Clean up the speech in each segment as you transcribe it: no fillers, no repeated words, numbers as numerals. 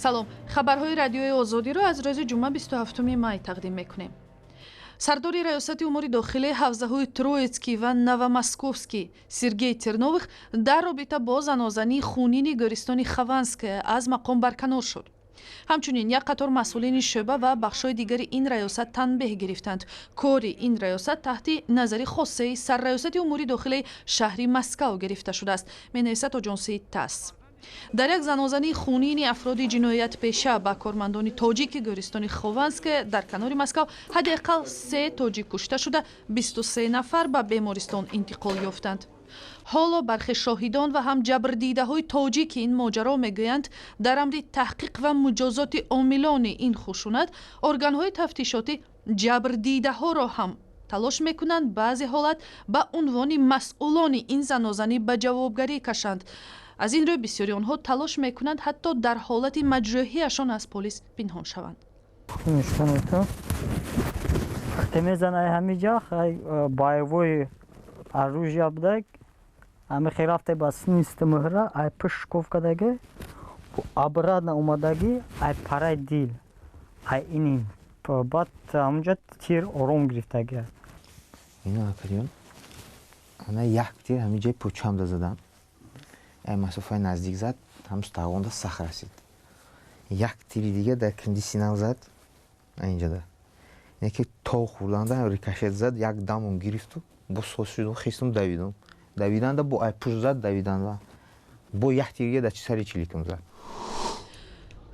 Салом, хабарҳои Радиои Озодиро аз рӯзи ҷумъа, 27 май тақдим мекунем. Сардори Раёсати умури дохилии ҳавзаҳои Троитский ва Новомосковский Сергей Терновых дар робита бо занозании хунини гӯристони Хованская аз мақом барканор шуд. Ҳамчунин як қатор масъулини шӯъба ва бахшҳои дигари ин раёсат танбеҳ гирифтанд. Кори ин раёсат таҳти назари хоссаи Сарраёсати умури дохилии шаҳри Москав гирифта шудааст, менависад оҷонсии ТАСС. Дар як занозании хунини афроди ҷиноятпеша ба кормандони тоҷики гӯристони Хованская дар канори Москав ҳадди ақал се тоҷик кушта шуда, 23 нафар ба бемористон интиқол ёфтанд. Ҳоло бархе шоҳидон ва ҳам ҷабрдидаҳои тоҷики ин моҷаро мегӯянд, дар амри таҳқиқ ва муҷозоти омилони ин хушунат органҳои тафтишотӣ ҷабрдидаҳоро ҳам талош мекунанд баъзе ҳолат ба унвони масъулони ин занозанӣ ба ҷавобгарӣ кашанд. Аз ин рӯ бисёри онҳо талош мекунанд, ҳатто дар ҳолати маҷрӯҳиашон аз полис пинҳон шаванд. Мезанай ҳамиҷа боевой оружие будаг, ҳами хел рафте ба снисти муҳра, ай пушт шкоф кадаги, обратно омадаги, ай парай дил, ай инин, баъд ҳамунҷа тир ором гирифтаги. Ино, акаҷон, ана як тир ҳамин ҷои почамда задам, ай масофаи наздик зад, ҳам стағонда сах расид. Як тири дига дар кинди синам зад, инҷада яке то хӯрданда рикошет зад, як дамон гирифту бо сос шудум, хистум, давидум, давиданда бо ай пушт зад, давиданда бо як тири дига дар сари чиликам зад.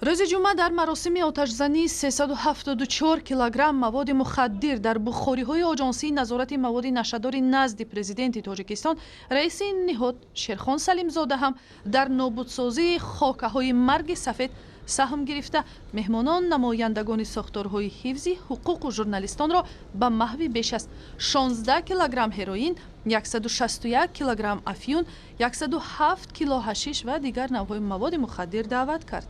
Рӯзи ҷумъа дар маросими оташзании 374 килограмм маводи мухаддир дар бухориҳои Оҷонсии назорати маводи нашъадори назди Президенти Тоҷикистон раиси ин ниҳод Шерхон Салимзода ҳам дар нобудсозии хокаҳои марги сафед саҳм гирифта, меҳмонон, намояндагони сохторҳои ҳифзи ҳуқуқу журналистонро ба маҳви беш аз 16 килограмм ҳероин, 161 килограмм афюн, 107 кило ҳашиш ва дигар навъҳои маводи мухаддир даъват кард.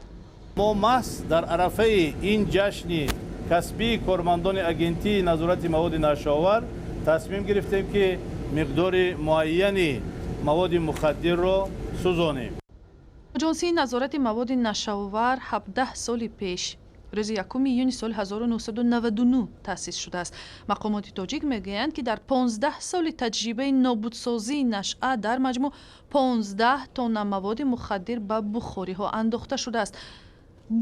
Мо маҳз дар арафаи ин ҷашни касбии кормандони Агентии назорати маводи нашъаовар тасмим гирифтем, ки миқдори муайяни маводи мухаддирро сӯзонем. Оҷонсии назорати маводи нашъаовар 17 соли пеш, рӯзи 1 июни соли 1999 таъсис шудааст. Мақомоти тоҷик мегӯянд, ки дар 15 соли таҷрибаи нобудсозии нашъа дар маҷмӯъ 15 тонна маводи мухаддир ба бухориҳо андохта шудааст.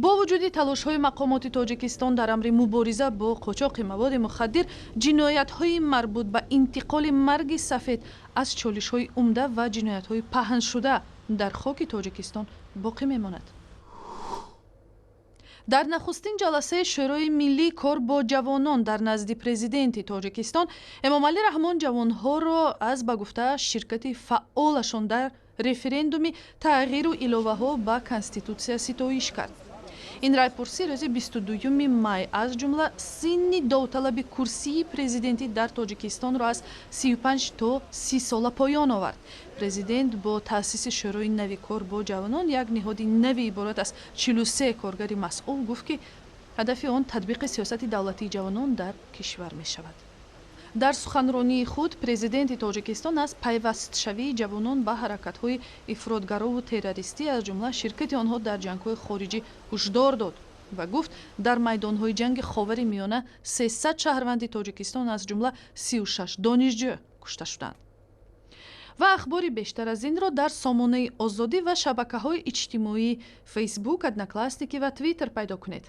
Бо вуҷуди талошҳои мақомоти Тоҷикистон дар амри мубориза бо қочоқи маводи мухаддир, ҷиноятҳои марбут ба интиқоли марги сафед аз чолишҳои умда ва ҷиноятҳои паҳншуда дар хоки Тоҷикистон боқӣ мемонад. Дар нахустин ҷаласаи Шӯрои миллии кор бо ҷавонон дар назди Президенти Тоҷикистон Эмомалӣ Раҳмон ҷавонҳоро аз, ба гуфтааш, ширкати фаъолашон дар референдуми тағйиру иловаҳо ба Конститутсия ситоиш кард. Ин райпурсӣ рӯзи 22 май аз ҷумла синни довталаби курсии президентӣ дар Тоҷикистонро аз 35 то 30 сола поён овард. Президент бо таъсиси Шӯрои нави кор бо ҷавонон, як ниҳоди нави иборат аз 43 коргари масъул, гуфт, ки ҳадафи он татбиқи сиёсати давлатии ҷавонон дар кишвар мешавад. Дар суханронии худ Президенти Тоҷикистон аз пайвастшавии ҷавонон ба ҳаракатҳои ифротгарову террористӣ, аз ҷумла ширкати онҳо дар ҷангҳои хориҷӣ, ҳушдор дод ва гуфт, дар майдонҳои ҷанги Ховари Миёна 300 шаҳрванди Тоҷикистон, аз ҷумла 36 донишҷӯ, кушта шуданд. Ва ахбори бештар аз инро дар сомонаи Озодӣ ва шабакаҳои иҷтимоӣ Фейсбук, Одноклассники ва Твиттер пайдо кунед.